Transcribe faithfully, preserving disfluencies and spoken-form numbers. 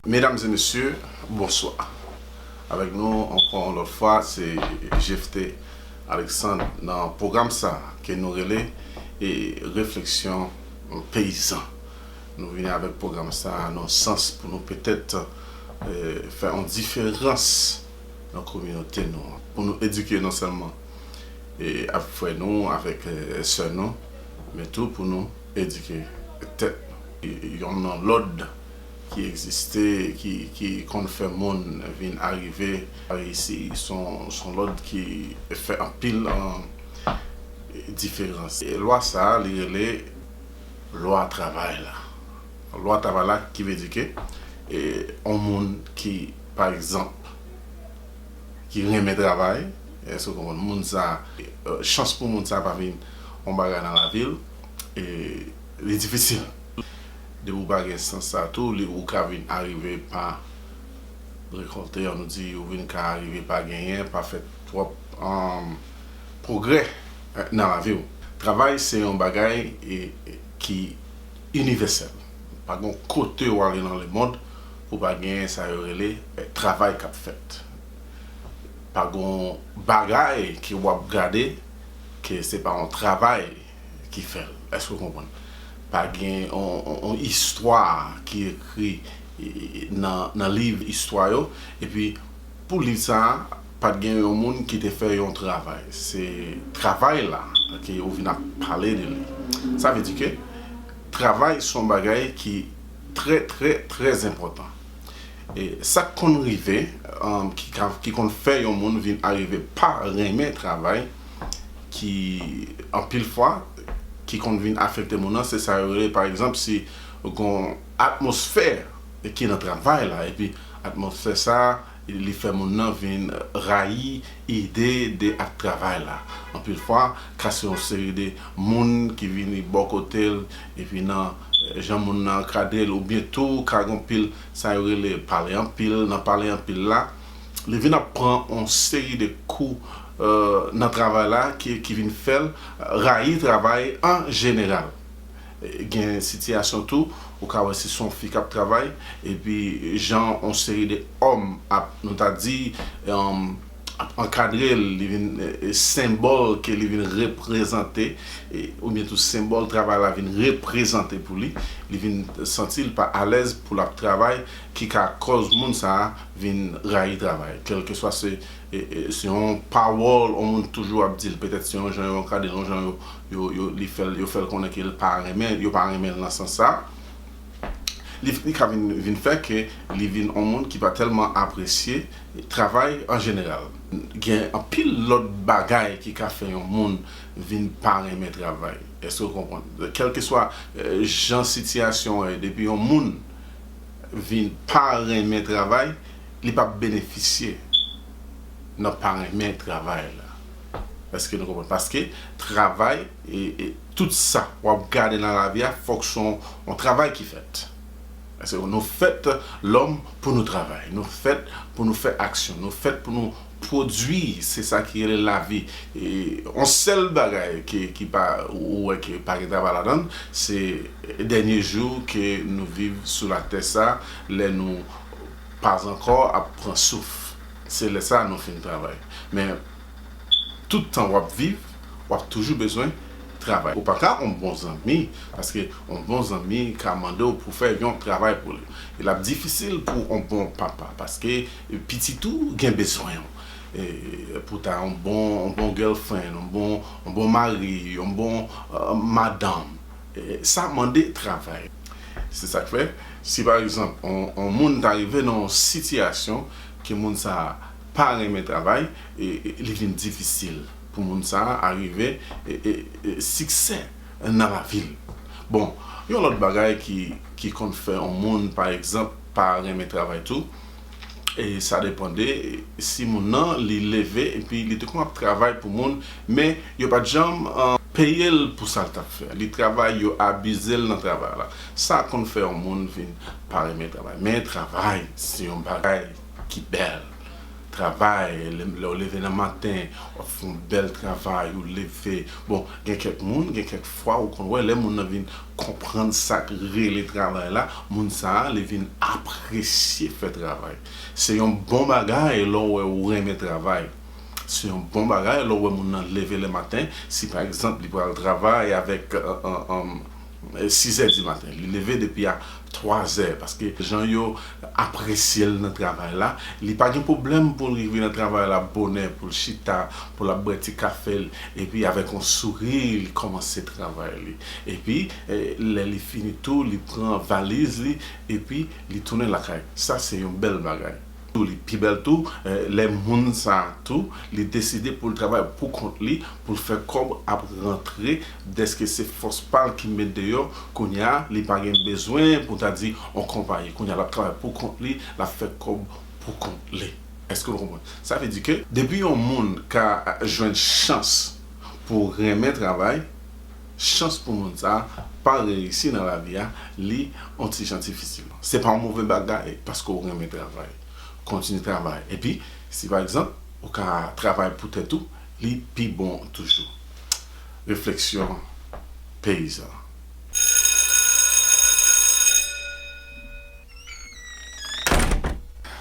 Medam e mesye, bonswa. Avèk nou ankò yon lòt fwa, se Jephté Alexandre nan pwogram sa ke nou rele e refleksyon peyizan. Nou vini avèk pwogram sa nan sans pou nou petèt eh, fè yon diferans nan kominote nou, pou nou edike non sèlman e ap frè nou avèk eh, sè nou, men tou pou nou edike tèt nou. E, Yon nan lòd ki egziste, ki, ki konn fè moun vin arive pa reyisi, son, son lòd ki fè anpil an, diferans. E lwa sa a, li rele lwa travay la. Lwa travay la ki vle di ke e, yon moun ki, pa egzanp, ki renmen travay, èske w konprann? Moun sa, e, chans pou moun sa pa vin yon bagay nan lavi l, e, li difisil. Depi w pa gen sans sa tou, li, ou ka vin arive pa rekòlte, an nou di, ou vin ka arive pa genyen, pa fè twòp um, pwogrè eh, nan lavi w. Travay se yon bagay e, e, ki inivèsèl. Pa gen kote w ale nan lemonn pou pa gen sa yo rele eh, travay k ap fèt. Pa gen bagay ke w ap gade ke se pa yon travay ki fè l. Èske w konprann? Pa gen yon, yon, yon istwa ki ekri eh, nan, nan liv istwa yo, epi pou liv sa a, pa t gen yon moun ki te fè yon travay. Se travay la ke yo vin ap pale de li. Sa vle di ke travay se yon bagay ki trè, trè, trè enpòtan. E sa k konn rive, um, ki, ka- ki konn fè yon moun vin arive pa renmen travay, ki anpil fwa, ki konn vin afekte moun nan, se sa yo rele, pa egzanp, si gon atmosfè ki nan travay la, epi atmosfè sa, li fè moun nan vin rayi ide de ak travay la. Anpil fwa, ka se yon seri de moun ki vini bò kote l, epi nan eh, jan moun nan ankadre l, oubyen tou, ka gon pil, sa yo rele pale anpil, nan pale anpil la, li vin ap pran yon seri de kou eh, nan travay la ki, ki vin fè l rayi travay an jeneral. Eh, Gen sitiyasyon tou, ou ka wè si se yon fi k ap travay, epi jan yon seri de òm ap, nou ta di, um, ap ankadre l, li vin eh, eh, senbòl ke li vin reprezante, eh, oubyen tou senbòl travay la vin reprezante pou li, li vin santi l pa alèz pou l ap travay, ki ka kòz moun sa a vin rayi travay. Kèlkeswa se, eh, eh, se yon pawòl yon moun toujou ap di l, petèt se yon jan yo ankadre l, yon jan yo, yo, yo, li fè l, yo fè l konnen ke l pa renmen, yo pa renmen l nan sans sa. Li, li ka vin, vin fè ke li vin yon moun ki pa tèlman apresye travay an jeneral. Gen anpil lòt bagay ki ka fè yon moun vin pa renmen travay. Èske w konprann? Kèlkeswa eh, jan sitiyasyon an ye, depi yon moun vin pa renmen travay, li p ap benefisye nan pa renmen travay la. Èske nou konprann? Paske travay, e, e, tout sa w ap gade nan lavi a, fòk se yon, yon travay ki fèt. Paske nou fèt lòm pou nou travay. Nou fèt pou nou fè aksyon. Nou fèt pou nou pwodui. Se sa ki rele lavi. E, yon sèl bagay ki, ki pa, ou wè ke pa gen travay ladan l, se dènye jou ke nou viv sou latè sa, lè nou pa ankò ap pran souf. Se lè sa nou fin travay. Men, tout tan w ap viv, w ap toujou bezwen travay. Ou pa ka yon bon zanmi, paske yon bon zanmi ka mande w pou fè yon travay pou li. E l ap difisil pou yon bon papa, paske pitit ou gen bezwen w. E, pou ta yon bon, yon bon girlfriend, yon bon, yon bon mari, yon bon eh, madanm. E, sa mande travay. Se sa k fè, si pa egzanp, yon, yon moun ta rive nan yon sitiyasyon ke moun sa a pa renmen travay, e, e, li vin difisil pou moun sa a arive e, e, e, siksè nan lavi l. Bon, yon lòt bagay ki, ki konn fè yon moun, pa egzanp, pa renmen travay tou, e sa depande si moun nan li leve epi li te konn ap travay pou moun, men yo pa t janm eh, peye l pou sa l t ap fè. Li travay, yo abize l nan travay la. Sa konn fè yon moun vin pa renmen travay. Men travay se yon bagay ki bèl. Travay, lè lè w leve nan maten, w ap fè yon bèl travay, ou leve. Bon, gen kèk moun, gen kèk fwa, ou konn wè, lè moun nan vin konprann sa k rele travay la, moun sa a, li vin apresye fè travay. Se yon bon bagay lè w wè ou renmen travay. Se yon bon bagay lè w wè moun nan leve lè maten. Si, pa egzanp, li pral travay avèk, euh, euh, euh, sizè di maten. Li leve depi a twazè, paske jan yo apresye l nan travay la, li pa gen pwoblèm pou l rive nan travay la bonè, pou l chita, pou l ap bwè ti kafe l, epi avèk yon souri, li kòmanse travay li. Epi, eh, lè li fini tou, li pran valiz li, epi li tounen lakay. Sa se yon bèl bagay. Tou, li pi bèl tou, eh, lè moun sa a tou, li deside pou l travay pou kont li, pou l fè kòb ap rantre, dèske se fòs pa l ki met deyò, kounye a, li pa gen bezwen pou ta di on konpayi. Kounye a, l ap travay pou kont li, l ap fè kòb pou kont li. Èske w konprann? Sa vle di ke depi yon moun ka jwenn chans pou renmen travay, chans pou moun sa a pa reyisi nan lavi a, li on ti jan difisil. Se pa yon move bagay paske w renmen travay. Kontinye travay. Epi, si pa egzanp, ou ka travay pou tèt ou, li pi bon toujou. Refleksyon peyizan.